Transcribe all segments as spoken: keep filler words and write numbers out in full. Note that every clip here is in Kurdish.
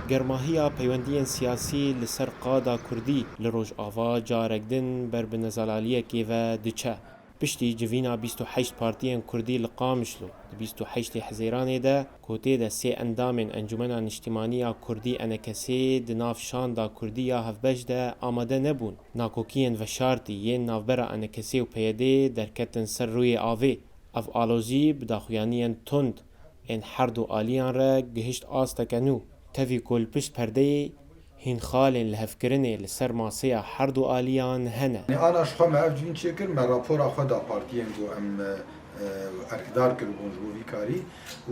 Germahiya peywendiyên siyasî li ser qada kurdî li Rojava carek din ber bi nezelaliyekê ve diçe. Piştî civîna bîst û heşt partiyên kurdî li Qamişlo di bîst û heştê Hezêranê de, ku tê de sê endamên Encûmena Niştîmanî ya Kurdî, ENKS'ê, di nav şanda kurdî ya hevbeş de amade nebûn, nakokiyên veşartî yên navbera ENKS'ê û PYD'ê derketin ser rûyê avê. Ev alozî bi daxuyaniyên tund ên her du aliyan re gihişt asteke nû. Tevî ku li pişt perdeyê hîn xalên lihevkirinê li ser maseya her du aliyan hene. Ana ji xwe me ev civîn çêkir, me rapora xwe da partiyên ku em, e, erkdar kiribûn ji bo vî karî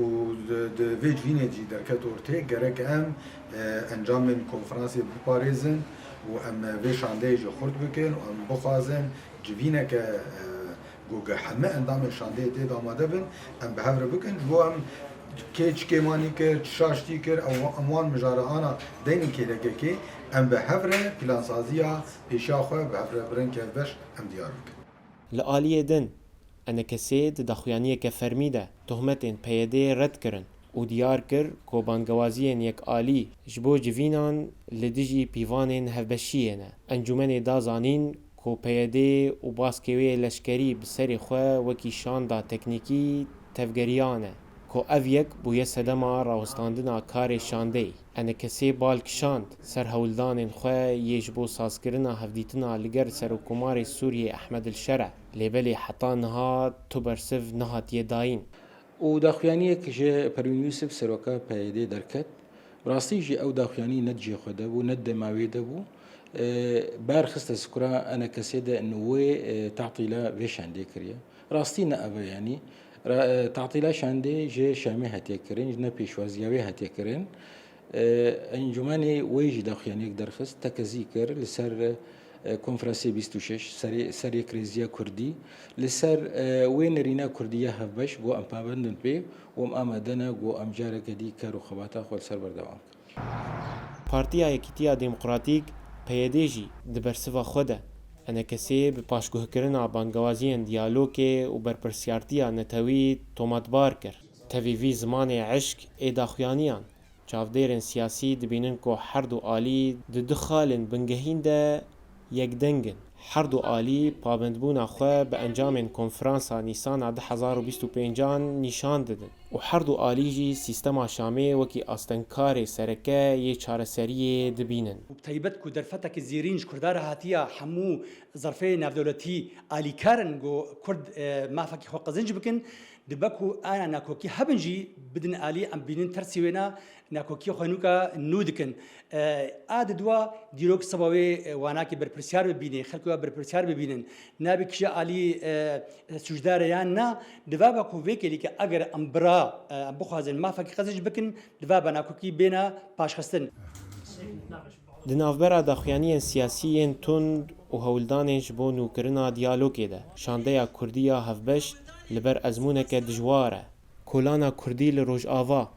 û di, di vê civînê jî derket ortê, gerek em, e, encamên konferansê biparêzin û em vê şandeyê jî xurt bikin û em bixwazin civîneke, e, ku heme endamên şandeyê tê de amade bin, em bi hev re bikin, ji bo em kê çi kêmanî kir, çi şaştî kir, ew, em wan mijara ana deynin kêlekekê, em bi hev re plansaziya pêşiya xwe bi hev re bi rengê hevbeş em diyar bikin. Li aliyê din, ENKS'ê di daxuyaniyeke fermî de tohmetên PYD'ê red kirin û diyar kir ku bangewaziyên yekalî ji bo civînan li dijî pîvanên hevbeşiyê ne. Encûmenê da zanîn ku PYD û baskê wê leşkerî bi serê xwe wekî şanda teknîkî tevgeriyane, ku ev yek bûye sedema rawestandina karê şandeyê. ENKS'ê bal kişand ser hewldanên xwe yê ji bo sazkirina hevdîtina li gel Serokkomarê Sûriyê Ehmed El Şere, lê belê heta niha tu bersiv nehatiye dayîn. û daxuyaniyek ji Perwîn Yûsif, seroka PYD'ê derket. Bi rastî jî ew daxuyanî ne di cihê xwe de bû, ne di dema wê de bû. E, ber xiste sikura ENKS'ê de in wê, e, tatîla vê şandê kiriye. Rastî ne ev e, yanî. Ra-, e, tatîla şandê ji Şamê hatiye kirin, ne pêşwaziya wê hatiye kirin. E, encûmenê wê jî daxuyaniyek derxist, tekezî kir li ser, e, konferansê bîst û şeş, serê, ser yekrêziya kurdî, li ser, e, wê nerîna kurdî ya hevbeş, ku em pabend in pê û em amade ne ku em careke dî kar û xebata xwe li ser berdewam bikin. Partiya Yekîtiya Demokratîk, PYD, jî di bersiva xwe de ENKS'ê bi paşguhkirina bangewaziyên diyalogê û berpirsiyartiya netewî tomatbar kir. Tevî vî zimanê eşk ê daxuyaniyan, çavdêrên siyasî dibînin ku her du alî di du xalên bingehîn de yekdeng in. Her du alî pabendbûna xwe bi encamên konferansa Nîsana du hezar û bîst û pêncan nîşan didin û her du alî jî sîstema Şamê wekî astengkarê sereke yê çareseriyê dibînin. Bi taybet ku derfetekî zêrîn ji Kurda re hatiye, hemû zerfê navdewletî alîkar in ku Kurd, e, mafekî xwe qezenc bikin. Dibe ku ana nakokî hebin jî bidin alî, em bînin tersî wêna nakokî xwe nûka nû dikin. E, a di dua dîrok seba wê, e, wanakê berpirsiyar bibînê, xelkê we berpirsiyar bibînin. Nabê kîja alî, e, sûcdar e yan na, dibe be ku vê kêlîke eger em bira, e, em bixwazin mafekî qezenc bikin, dibe be nakokî bêna paşxistin. Di navbera daxuyaniyên siyasî yên tund û hewldanên ji bo nûkirina diyalogê de, şandeya kurdî ya hevbeş li ber ezmûneke dijwar e. Kolana kurdî li Rojava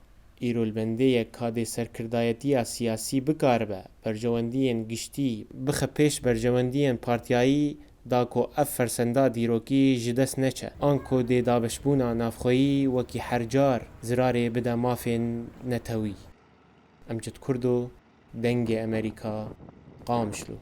îro li bendê ye ka dê serkirdayetiya siyasî bikaribe berjewendiyên giştî bixe pêş berjewendiyên partiyayî, da ku ev fersenda dîrokî ji dest neçe, anku dê dabeşbûna navxweyî wekî her car zirarê bide mafên netewî. Emcid Kurdo, Dengê Emerîka, Qamişlo.